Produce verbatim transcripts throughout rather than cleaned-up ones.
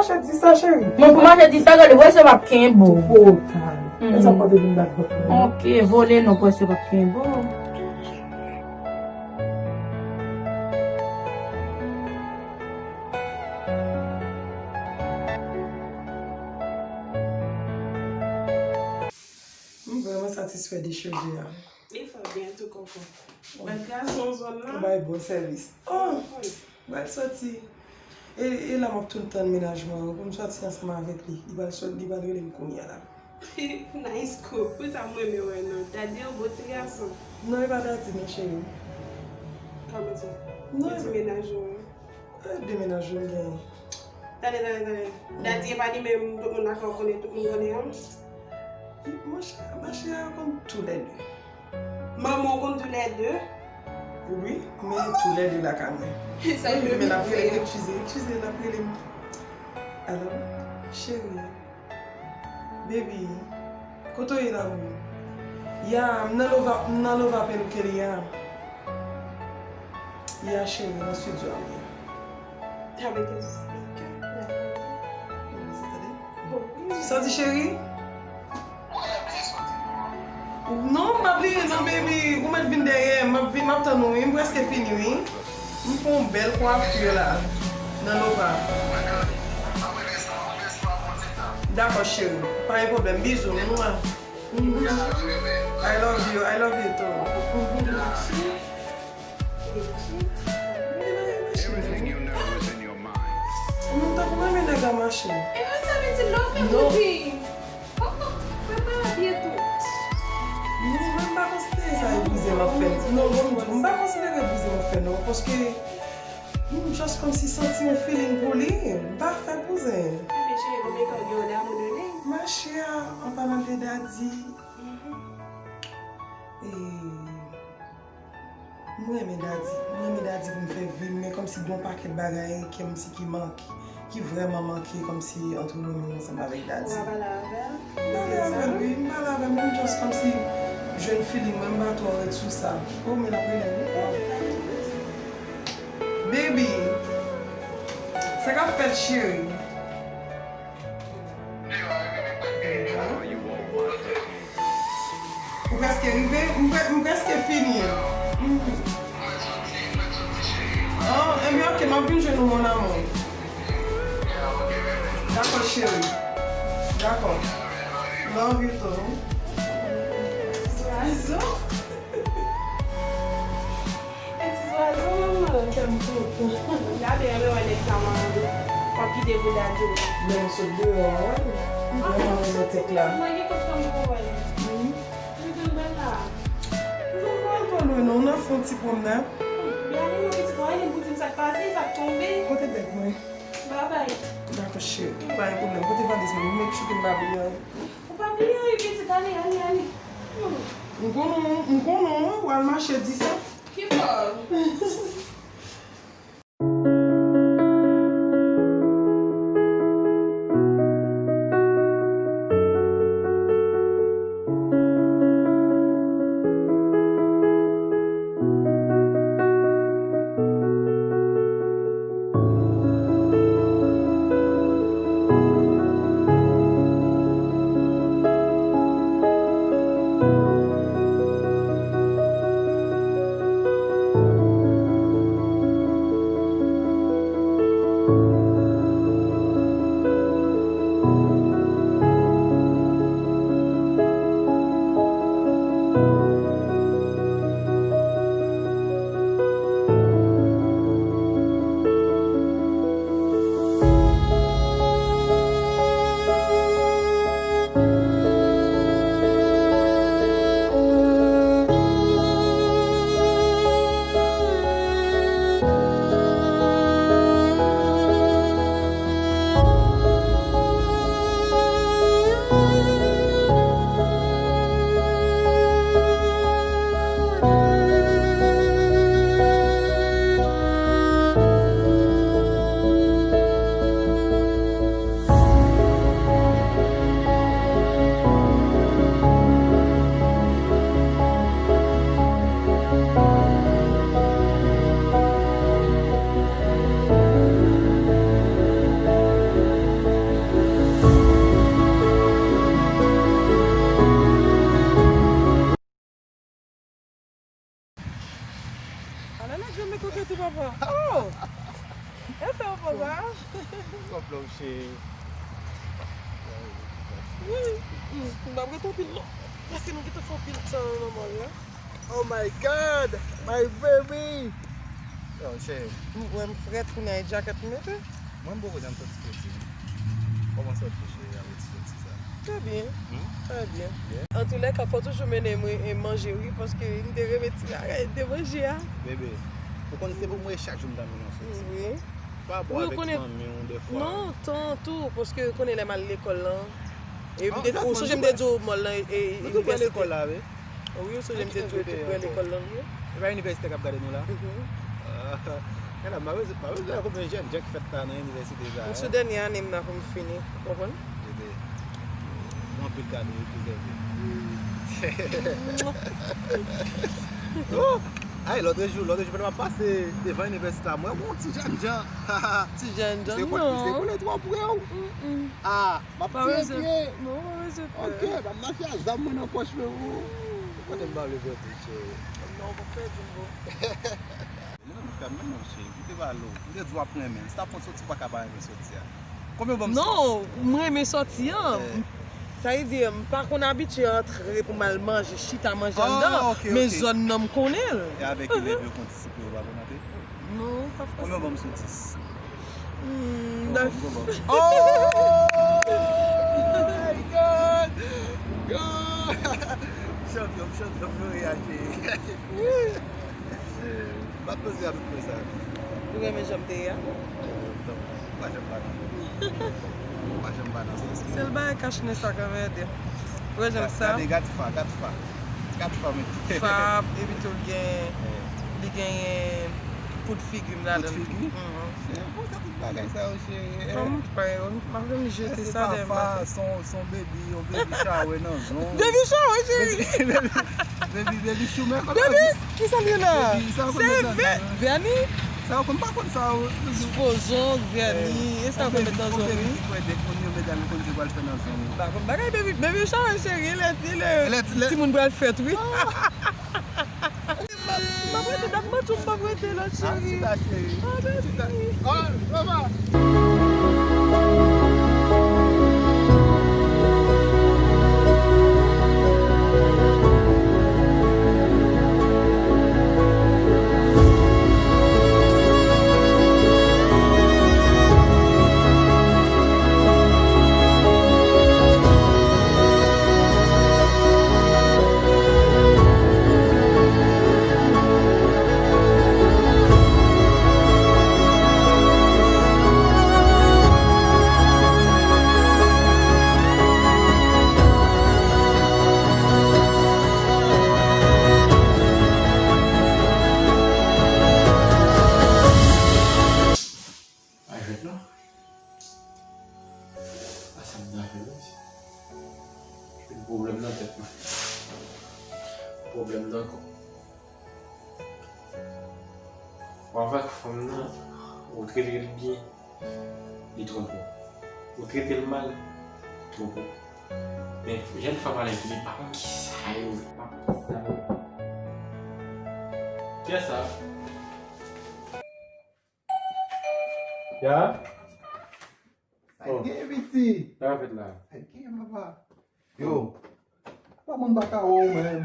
Mache di sa, cheri. Mwen pou mache di sa, gade, wè se p ap kenbe w. Total. Kisa fò te vin bat vant mwen? Ok, vole non, wè se p ap kenbe w. M vrèman satisfè de cheve a. Li fè w byen tou, koko. Bèl gason zòn nan. Ou bay bon sèvis. Oh! Mwen soti. E, e la m ap tou tann mennaj mwen an pou m sòti ansanm avèk li. Li pral sòt, li pral rele m kounye a la. Nice couple. Pou sa m renmen wè nou. Daddy yon bon ti gason. Non, e pa Daddy non, cheri. Kòman sa? Non, yon ti mennaj ou an. E de mennaj ou m genyen. Tande, tande, tande. Daddy e pa li menm tout moun lakay ou konnen, tout moun konnen an? Monchè, monchè, a konn toulède. Manman w konn toulède? Wi, men toulède lakay mwen. Sa wi, men l ap rele m, eskize, eskize, l ap rele m. Alo, cheri. Baby, kote w ye la, boo? Ya, m nan Lova, m nan Lova Peluqueria. Ya, cheri, nan studio a m ye. Sa mete sou speaker. Sa di, cheri? Non, m pa bliye non, baby. Ou mèt vin dèyè m. M ap vin, m ap tann ou, wi. M prèske fini, wi. M fè yon bèl kwafi la. Nan Lova. Dakò, cheri. Pa gen pwoblèm. Bizou. Mwa. I love you. I love you too. Everything you know is in your mind. Mwen tankou mwen renmen nèg a mache. E mwen sa vle di love everything. Oh, oh, mwen pa byen tou. Non, mwen pa konsidere sa e bouzen m ap fè. Non, bon, m pa konsidere bouzen m ap fè, non, paske m just kòmsi santi yon feeling pou li. M pa fè bouzen. Ebyen, cheri, konbyen tan w gen yon damou de li? Mache a, an palan de Daddy. E, mwen renmen Daddy. Mwen renmen Daddy pou m fè vi m, men kòmsi gen yon pakèt bagay kòmsi ki manke, ki vrèman manke kòmsi antre nou menm ansanm avèk Daddy. Ou pa pale avè l? M pale avè l, wi. M pale avè l, men m just kòmsi jwenn feeling mwen, m pa twò ret sou sa. Oh, men l ap rele m, wi. Baby, sa k ap fèt, cheri? Ou prèske rive? M prè-, m prèske fini. Mm. Oh, ebyen, ok, m ap vin jwenn ou, mon amour. Dakò, cheri. Dakò. Love you too. Bisous. E ti zwazo, manman. Kè m kontan. Daddy renmen wè nèg sa, manman. W ap kite pou Daddy. Men m sot deyò a, wè. M vrèman renmen tèt la. Mwen gen kòb sa m pou wè. Wi. Li vin bèl la. M pa al twò lwen non, n ap fè yon ti pwomnad. Byen, ale non, pitit mwen, ale pou di m sa k pase, sa k tonbe. Kote bèg mwen? Babay. Dakò, cheri. Pa gen pwoblèm. Kote valiz mwen? Make sure ke m pa bliye anyen. Ou pa bliye anyen, pitit. Ale, ale, ale. Hmm. M konnen, m konnen, w al mache di sa. Ki fò? Kote tou papa? Oh! E fè w konsa? Kòp long cheri. Wi. Mm, m ap ret anpil non. Paske nou gentan fè anpil tan ansanm la. Oh my God, my baby. Yo, cheri. M wè m frèt kounye a, e djakèt m mete. Mwen m poko janm soti soti. Kòman soti cheri avèk ti soti sa? Trè byen. Hmm? Trè byen. Byen. Antoulèka, fò toujou mennen mwen e manje wi, paske m te renmen ti bagay de manje a. Bebe, ou konn se pou mwen chak jou m ta mennen w soti. Wi. Pa bò avèk fanmi w de fwa. Non, tan tou, paske ou konnen lè m al lekòl lan. E m te, ou sonje m te di w mòl lan e, e inivèsite. Lekòl la, wi. Wi, ou sonje m te di w te prè lekòl lan, wi. E pa inivèsitè k ap gade nou la? Mhm. Ah, e la, m pa bezwen, m pa bezwen wè konbyen jèn jan ki fèt la nan inivèsite sa, hein. M sou dènye ane m nan pou m fini, ou konprann? Bebe, gen anpil kado wi pou sèvi. Oh! Ay, lòt jou, lòt jou, pandan m ap pase devan inivèsite la, m wè yon ti jèn jan. Ti jèn jan, non. Se pou, se pou l twò pre w. Mm-mm. Ah, m ap tire pye. Non, pa bezwen pè. Ok, m ap mache a zam mwen nan pòch mwen pou. Kote m ba w leve tou, cheri? Non, w p ap pèdi m, bro. Mwen nan frè m, non, cheri. M te pale w. M te di w ap renmen. Si t ap fon soti, w pa ka pa renmen soti a. Konbyen w ban m soti? Non, m renmen sòti an. Eh. Sa vle di, m pa konn abitye antre pou m al manje, chita manje anndan, men zòn nan m konnen l. E avèk elèv yo konn ti sipè yo pa konn antre? Non, pa fasil. Konbyen w ban m sou dis? Hmm, nèf. Oh my God! God! Chanpyon, chanpyon, Gloria, cheri. M ap poze a tout mwen sa. Ou renmen jan m te ye a? Ou pa janm pa nan. Ou pa janm pa nan sans. Se l bagay kach nè sa k anmède. Ou wè jan m sa? Gade, gad fa, gad fa. Gad fa, men. Fa, epi tou l gen, li genyen poud figi m ladan l tou. Poud figi? Mhm. Bon, sa tout bagay sa yo, cheri. Kòm m pa yo, m ap vin jete sa dèyè m pa fè. Se yon, se yon baby, yon baby shower nan zòn. Baby shower, cheri. Baby, baby, baby shower, kòman? Baby, kisa l ye la? Se vè-, vèni? Sa yo konn pa konn sa yo. Fo zong, vèni. E sa yo konn met nan zong, wi. Konbyen de kounye medam yo konn di pral fè nan zòn? M pa konn bagay baby, baby shower, cheri, lè, lè timoun pral fèt, wi. M ap rete, dat manti w m ap rete la, cheri. Ah, chita, cheri. Ah, baby. Ah, mama. Pa jwèt non. A sa m ta fè menm si. Epi pwoblèm nan tèt mwen. Pwoblèm nan kò. Ou avèk fanm nan, ou trete l byen, li twonpe w. Ou trete l mal, li twonpe w. Men jèn fanm alèkile pa konn kisa yo vle, pa konn kisa yo vle. Kiyès sa? Ya? Sa k gen, piti? Sa k ap fèt la? Sa k gen, papa? Yo, pa moun pa ka wè w menm.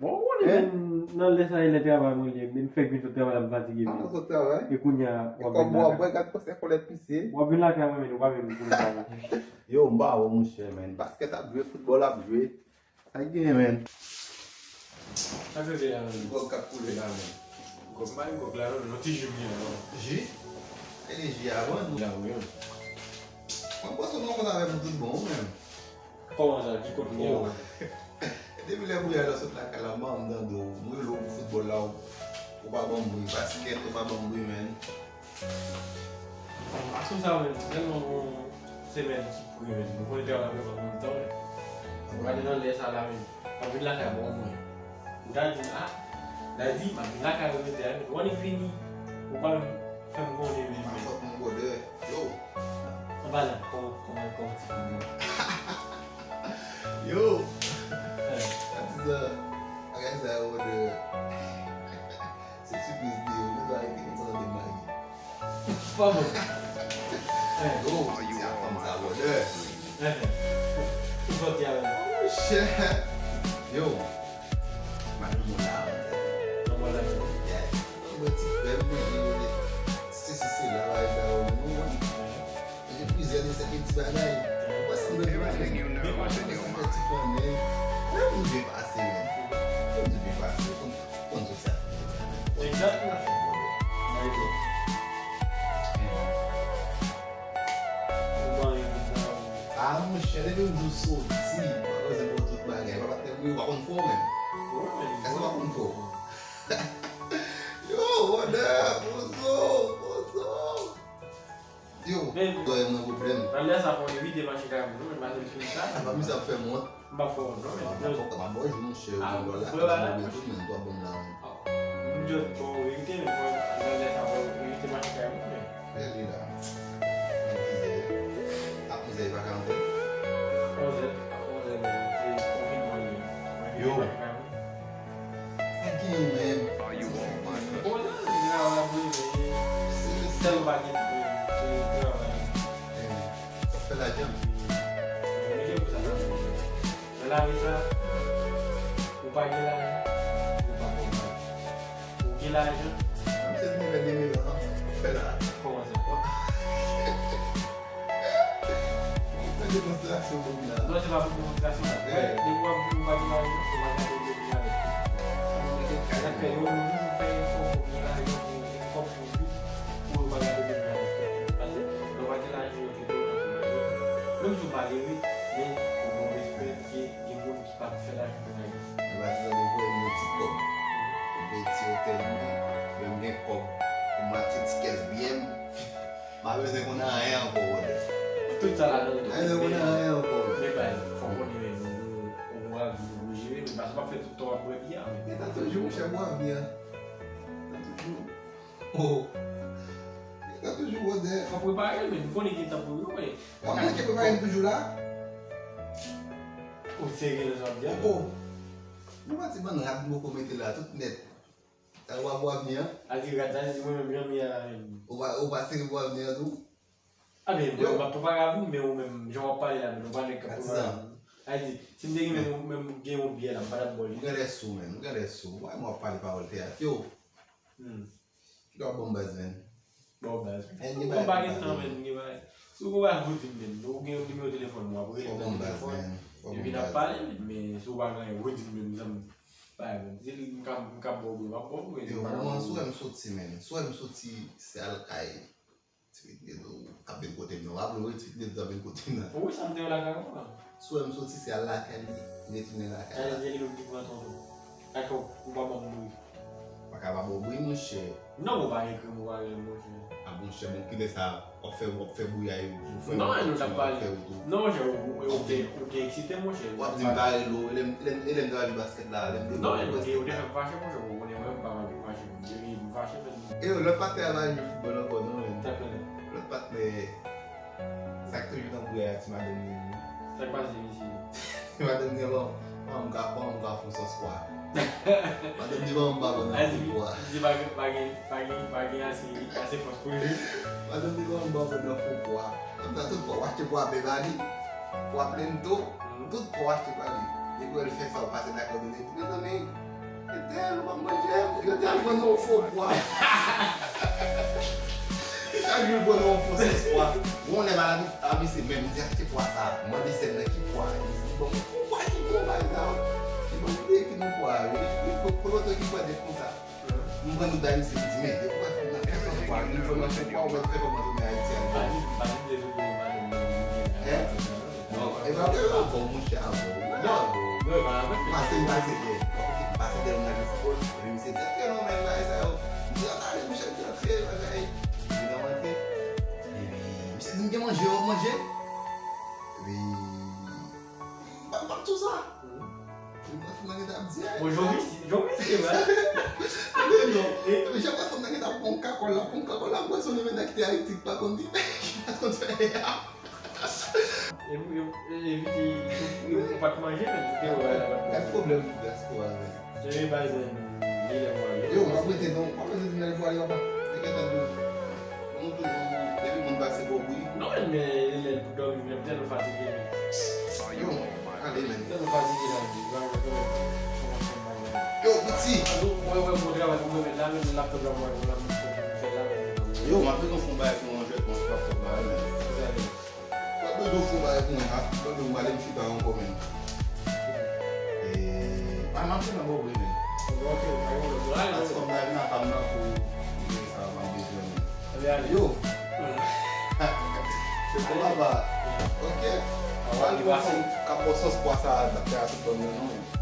Bon, ou konnen menm nan lè sa e lè travay mwen ye, men m fèk vin sot travay la m fatige menm. Ah, sot travay? E kounye a, w ap vin lakay. E kòb w ap bwè, gad panse kòlèt pisye. W ap vin lakay mwen, men ou pa menm konnen sa. Yo, m pa wè w, monchè, menm. Baskèt ap jwe, foutbòl ap jwe. Sa k genyen, menm? Sa k genyen la, menm? Gwòg k ap koule la, menm. Gwòg, m pa gen gwòg la, non, non, ti ji m gen la, non. Ji? Ki ji a, bon? Ji a, wi, menm. Mwen panse w nan konn avè m tout bon, ou menm. Kòman sa? Ki kote m ye a? Depi lè kounye a lè w sot lakay la, m pa janm tande w. M rele w pou foutbòl la, ou, ou pa ban m bri. Baskèt, ou pa ban m bri, menm. Aksyon sa menm, tèlman gon semèn ki pre menm. Nou konnen travay ap fè kòb nan mitan menm. Ou gade nan lè sa la menm. M ap vin lakay bon mwen. M ta di, ah, Daydi, m ap vin lakay ou jodi a, men ou annik vini. Ou pa menm fè m konnen menm. Pa fòt mwen brother. Yo. Anba la, kòman, kòman, kòman ti fi yo? Yo. Eh. Sa ti sa, bagay sa yo brother. Se sipriz li ye, ou menm pa rete konsa nan demari. Pa bon. Yo, ti a fanm sa, brother. Ou sòti avè l. Monchè. Yo. Madanm mwen la, brother. Madanm mwen la, yo. Yeah. Mwen ti frè m, mwen, yo, se, se, se la, la, la, yo, nou, mwen. Gen plizyè de sèk ti bagay. Mwen sanble byen. Men pa fè sa fè ti konnen. Lè moun byen pase, men. Moun byen pase. Konn, konn sou sa. Egzakteman. Egzakteman. Ah, monchè, depi yon jou soti, mwen bezwen pou tout bagay. Papa te mwen, ou pa konn fò menm. Èske ou pa konn fò? Yo, what up? Bonjou, bonjou. Yo, men, mwen pwoblèm. Nan lè sa, fò evite mache kay moun, non, men mache sou sa. Apa misye ap fè m wont? M pa fè wont, non, men. M ap fè, m ap bò jou, monchè, ou konn la, frè, la, mwen tou, men, twa bon la, men. M jis bon verite, men fò nan lè sa, fò evite mache kay moun, men. Lè li la. Ap mizè, ap mizè, pa ka antre. Onzè, ap onzè, men, se konfinman li ye. Yo. Sa gen menm? Bon, nan, nan, nan, nan, se, se, se, travay. Sa fè lajan. Nan lavi sa, ou pa gen lajan, ou pa gen lajan. Ou gen lajan. Menm si se nivo de mil an, fè la. Kòman sa? Fè demonstrasyon pou m la. Non, se pa pou demonstrasyon la. Depi w ap di w pa gen lajan, se pa gade de mil avèk ou. Sa fè yo, nou toujou fè efò pou gen lajan, pou gen kòb, pou viv, pou yo pa gade de mil avèk ou. Paske, lè w pa gen lajan, yo jete w nan sou bagay. Menm si w malere, men ou gen respè, gen, gen moun ki pa t fè lajan pou bagay. Yo pa t janm voye m yon ti kòb. Mwen peye ti otèl mwen, men m gen kòb pou m achte ti kès byè m. M pa bezwen konn anyen ankò, brother. Tout sa ladan l tou. M pa bezwen konn anyen ankò, brother. Men bay, fò w konnen menm, ou, ou, ou, ou jere, men paske w ap fè tout tan w ap bwè byè a, men. Gen tan toujou, monchè, bwè byè a. Gen tan toujou. Oh. Gen tan toujou, brother. Fò w prepare l, men. M konnen gen tan pou yo, men. W ap manke prepare m toujou la? Ou serye nan sa w ap di a? Oh. Nou pa ti bann rad nou poko mete la, tout nèt. Sa ou pa bwè avni an? A di rad, sa di mwen menm jan m ye a la menm. Ou pa, ou pa sere bwè avni an tou? A men, mwen, m ap prepare avni, men ou menm, jan w ap pale la, men ou pa nèg k ap prepare avni. A di, si m te gen menm, menm gen yon byè la, m pa t ap bwè li. Ou genlè sou, menm. Ou genlè sou. Ou pa wè m w ap pale pawòl teyat. Yo. Hmm. Ki w ap ban m baz, menm? Ban w baz. Mwen pa gen tan, menm, gen bagay. Si w gen bagay, ou di m, menm. Ou gen nimewo telefòn mwen, w ap rele nan telefòn. Epi n ap pale, menm, men si w pa gen anyen, ou di m, menm, zanmi. Bay, menm. Si m ka, m ka ba w bri, m ap ba w bri. Yo, kòman sou wè m soti, menm? Sou wè m soti, se al kay. Ti pitit nèt ou ap vin kote m nan. W ap lwe ti pitit nèt ou ap vin kote m nan. Wi, sa m te wè lakay ou an. Sou wè m soti se al lakay li, retounen lakay la. Sa vle di se li menm ki pran tan tou. Dakò, ou pa ban m bri. Pa ka pa ba w bri, monchè. Non, ou pa gen krim, ou pa gen, monchè. A, monchè, bon, kilè sa w ap fè, w ap fè bri a, ou fè. Non, nou t ap pale. Non, monchè, ou, ou, ou te, ou te eksite, monchè. W ap di m kare lo, e lè m, e lè m, e lè m t al jwe baskèt la, lè m te. Non, ou te, ou te fè m fache, monchè, ou konnen mwen, m pa mal fache. Depi m fache, men. E yo, lòt patnè a pa jwe foutbòl ankò, non, men. Sa fè. Lòt patnè, sa k toujou nan bri a, ti madanm li, wi. Sa k pase, mesye? Ti madanm li, bon, bon, m ka, bon, m ka fon sòs pwa. Madanm li, bon, m pa bon nan fon pwa. Mesye pa gen, pa gen, pa gen, pa gen ase, ase fòs pou jwe. Madanm li, bon, m pa bon nan fon pwa. Kòm sa, tout pwa, w achte pwa bè ba li, pwa plen tou, tout pwa w achte ba li. Depi w wè l fè sa, w pase dakò de li. Mezanmi, yo te al wè manje, yo te al pran nan yon fo pwa. Chak jou l pran nan yon fo sòs pwa. Yon lè m al a misye menm, m di achte pwa sa. M mande sè m nan ki pwa. Li di bon, yon pwa ki bon, pa egzanp. Li ban m de ki nan pwa a, wi. Li pran, pran lòt ki pwa de konsa. M pran tout bay misye, m di men, depi w wè fòm nan fè sòs pwa, li pran nan fon pwa, ou mèt fè kòman tounen Ayiti a. Hein? Non, e pa vre, non, bon, monchè, a bon. Non, non, e pa vre. Pase, m pase dèyè. Ok, m pase dèyè, m gade foutbòl. Epi misye di, ok, non, men, bagay sa yo. M di, a, gade, monchè, m di, antre, bagay. M di, nan antre. Epi, misye di, m gen manje, w ap manje? Epi, m pa, m pa t sou sa. Epi, mwen, fò mwen gentan ap di, bon, Jovis, Jovis, se vre. Men non. Epi, jan mwen, fò mwen gentan ap pran kakòl la, pran kakòl la, mwen, se yon nèg ki te Ayiti, ki pa konn di, ki pa konn fè a. E, e, e, evite, ou pa t manje, men ou te wè la, pa t manje. Gad pwoblèm pou dyaspora, men. Se vre, bay, men. Li lè m wè. Yo, m ap rete non, m ap rete nan lè pou ale papa. Te gentan di w. Nou toujou, depi moun pase bò bri. Non, men li lè l pou dòmi, men m tèlman fatige, men. Yo, ale, men. M tèlman fatige la, men. Yo, piti. Mwen, mwen, bon travay pou mwen, men la, men laptop la, mwen, mwen, mwen fè la, men. Yo, m ap bezwen fè yon bagay pou mwen jwèt, mwen sou laptop la, men. Mwen bezwen fè yon bagay pou mwen, ha. Mwen bezwen ale m chita ankò, men. E, a, m ap vin nan bò bri, men. Paske m ta vin ak pa m nan pou sa, m ap bezwen, men. Yo. Se bon, papa. Ok. Papa, li pase. K ap bò sòs pwa sa, a, fè a tout bon, non, men.